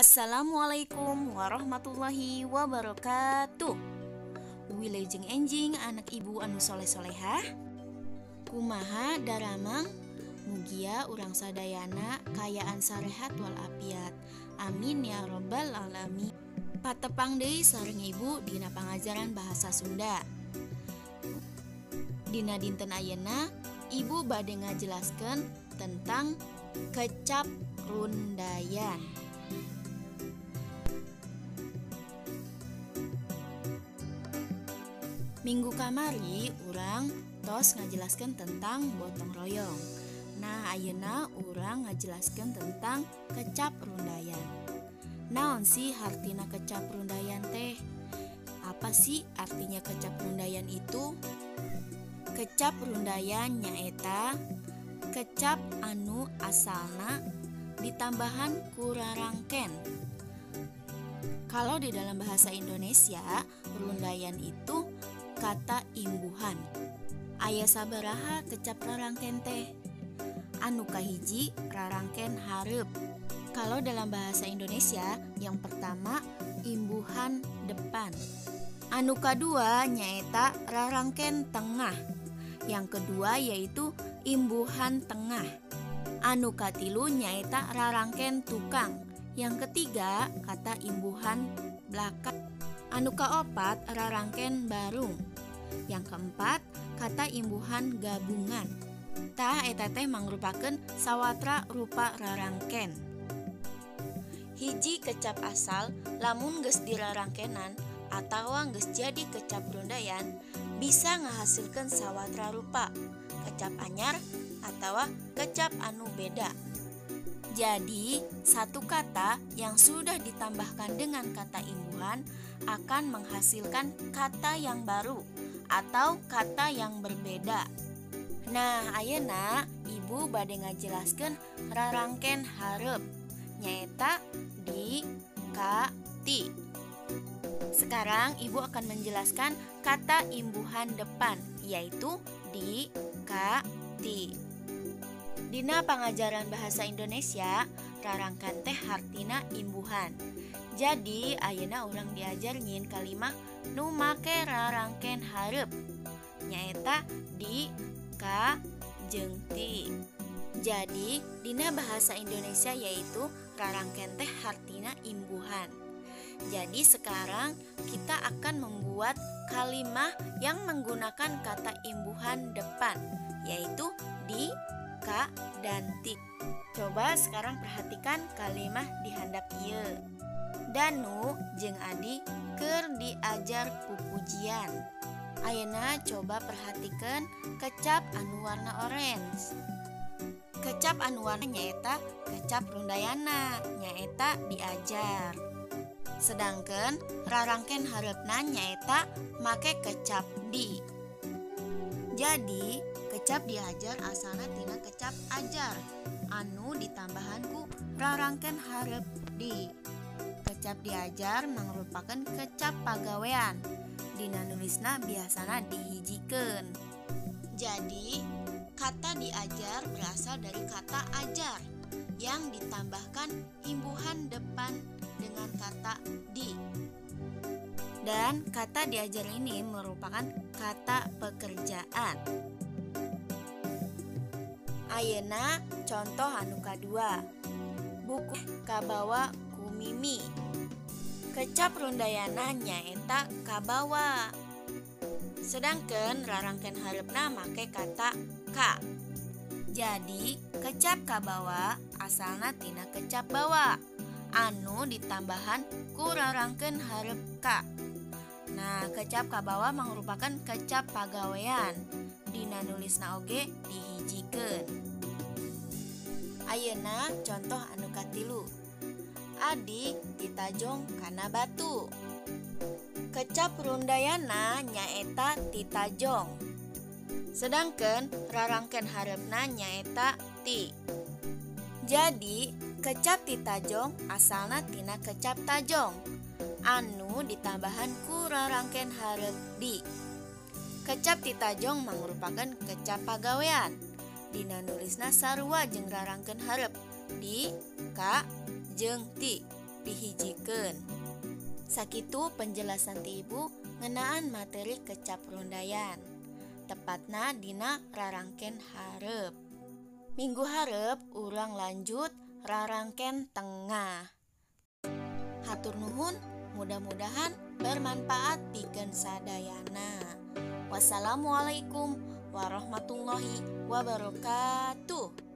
Assalamualaikum warahmatullahi wabarakatuh. Wilujeng enjing anak ibu anu soleh-solehah. Kumaha daramang? Mugia urang sadayana kayaan sarehat wal afiat. Amin ya robbal alamin. Patepang deui sareng ibu dina pangajaran bahasa Sunda. Dina dinten ayeuna ibu bade ngajelaskeun tentang kecap rundayan. Minggu kamari urang tos ngajelaskeun tentang gotong royong. Nah, ayeuna urang ngajelaskeun tentang kecap rundayan. Naon sih hartina kecap rundayan teh? Apa sih artinya kecap rundayan itu? Kecap rundayan nyaeta kecap anu asalna ditambahan ku rarangken. Kalau di dalam bahasa Indonesia, rundayan itu kata imbuhan. Aya sabaraha kecap rarangken teh? Anu kahiji rarangken hareup. Kalau dalam bahasa Indonesia, yang pertama imbuhan depan. Anu kadua nyaeta rarangken tengah. Yang kedua yaitu imbuhan tengah. Anu katilu nyaeta rarangken tukang. Yang ketiga kata imbuhan belakang. Anu kaopat rarangken barung. Yang keempat kata imbuhan gabungan. Tah eta teh mangrupakeun sawatra rupa rarangken. Hiji kecap asal lamun geus dirarangkenan atawa geus jadi kecap rundayan bisa ngahasilkeun sawatra rupa kecap anyar atawa kecap anu beda. Jadi, satu kata yang sudah ditambahkan dengan kata imbuhan akan menghasilkan kata yang baru atau kata yang berbeda. Nah, ayeuna ibu bade ngajelaskeun rarangken hareup nyaeta di, ka, ti. Sekarang ibu akan menjelaskan kata imbuhan depan yaitu di, ka, ti. Dina pangajaran bahasa Indonesia, rarangken teh hartina imbuhan. Jadi ayeuna urang diajar nyieun kalimah nu make rarangken hareup nyaeta di, ka, jeung ti. Jadi dina bahasa Indonesia yaitu rarangken teh hartina imbuhan. Jadi sekarang kita akan membuat kalimah yang menggunakan kata imbuhan depan yaitu di, ka, dan ti. Coba sekarang perhatikan kalimah di handap ieu. Danu jeung Adi keur diajar pupujian. Ayeuna coba perhatikan kecap anu warna orange. Kecap anu warna nyaeta kecap rundayana nyaeta diajar. Sedangkan rarangken hareupna nyaeta make kecap di. Jadi kecap diajar asalna tina kecap ajar anu ditambahan ku rarangken hareup di. Kecap diajar mangrupakeun kecap pagawean. Dina nulisna biasana dihijikeun. Jadi kata diajar berasal dari kata ajar yang ditambahkan imbuhan depan dengan kata di. Dan kata diajar ini merupakan kata pekerjaan. Ayeuna contoh anu kadua. Buku kabawa ku Mimi. Kecap rundayana nyaeta kabawa. Sedangkan rarangken hareupna make kata ka. Jadi kecap kabawa asalna tina kecap bawa anu ditambahan ku rarangken hareup ka. Nah, kecap kabawa mangrupakeun kecap pagawean. Dina nulisna oge dihijikeun. Ayeuna contoh anu katilu. Adi titajong kana batu. Kecap rundayana nyaeta titajong. Sedangkan rarangken hareupna nyaeta ti. Jadi kecap titajong asalna tina kecap tajong anu ditambahan ku rarangken hareup di. Kecap titajong mangrupakeun kecap pagawean. Dina nulisna sarua jeung rarangken hareup di, ka, jeung ti. dihijikeun. Sakitu penjelasan ti ibu ngeunaan materi kecap rundayan. Tepatna dina rarangken hareup. Minggu hareup urang lanjut rarangken tengah. Hatur nuhun, mudah-mudahan bermanfaat pikeun sadayana. Wassalamualaikum warahmatullahi wabarakatuh.